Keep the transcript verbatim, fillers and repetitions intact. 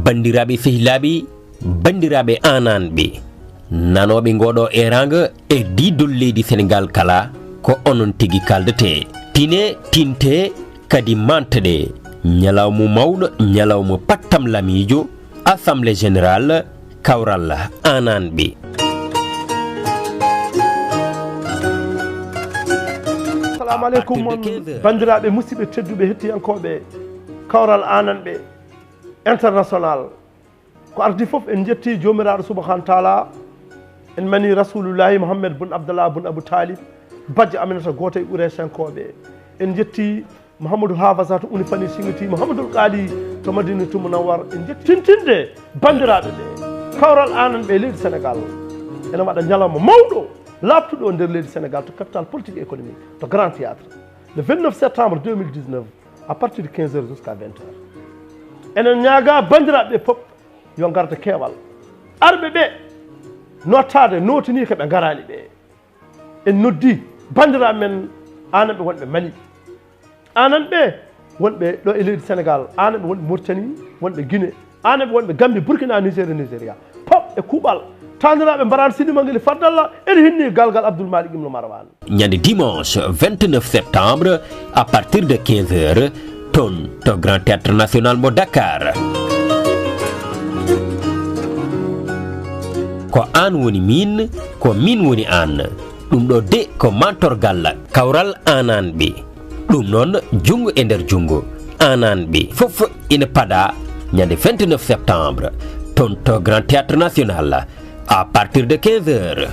Banndiraaɓe sehilaaɓe, banndiraaɓe aananɓe, nanooɓe ngooɗoo eeraango e diidol leydi Senegaal kala, ko onon tigi kaaldetee. Tine, tinte, kadi manteɗe. Ñalawma mawɗo, ñalawma pattamlamiijo, Assemblée Générale, kawral aananɓe. Assalamu aleykum on banndiraaɓe, musidɓe tedduɓe, hettiyankooɓe kawral aananɓe international. Ko ardi fof, en njetti Joomiraaɗo Subhaanahu wa Taala, en mani Rasulullahi Muhammad bun Abdallah bun Abu Talib, bajjo Aminata gooto e Qurayshankooɓe. En njetti Mouhamadou Hafasata Unifani Singiti, Mouhamadoul Qaali to Madinatul Munawwar. En njetti tintinde banndiraaɓe ɓe. Kawral aananɓe e leydi Senegaal ene waɗa ñalawma mawɗo, laaɓtuɗo nder leydi Senegaal, to capital politique et économique, to Grand Théâtre, le vingt-neuf septembre deux mille dix-neuf, à partir de quinze heures jusqu'à vingt heures. Enen ñaaga banndiraaɓe ɓe fof yo ngarde keewal. Arɓe ɓe nottaade, nootini ko ɓe ngaraani ɓe. En noddi banndiraaɓe men aananɓe wonɓe Mali, aananɓe wonɓe ɗo e leydi Senegaal, aananɓe wonɓe Mauritanie, wonɓe Guinée, aananɓe wonɓe Gambie, Burkina, Niger e Nigeria. Fof e kuuɓal. Taaniraaɓe mbaraan sinima ngel fardalla, ene hinni galgal Abdoul Malick Ibn Marwan. Ñande dimanche vingt-neuf septembre, à partir de quinze heures, toon to Grand Théâtre National mo Dakar. Ko aan woni miin, ko miin woni aan. Ɗum ɗo de ko mantorgal kawral aananɓe. Ɗum noon, junngo e nder junngo, aananɓe fof ina paɗa ñande vingt-neuf septembre, toon to Grand Théâtre National, à partir de quinze heures.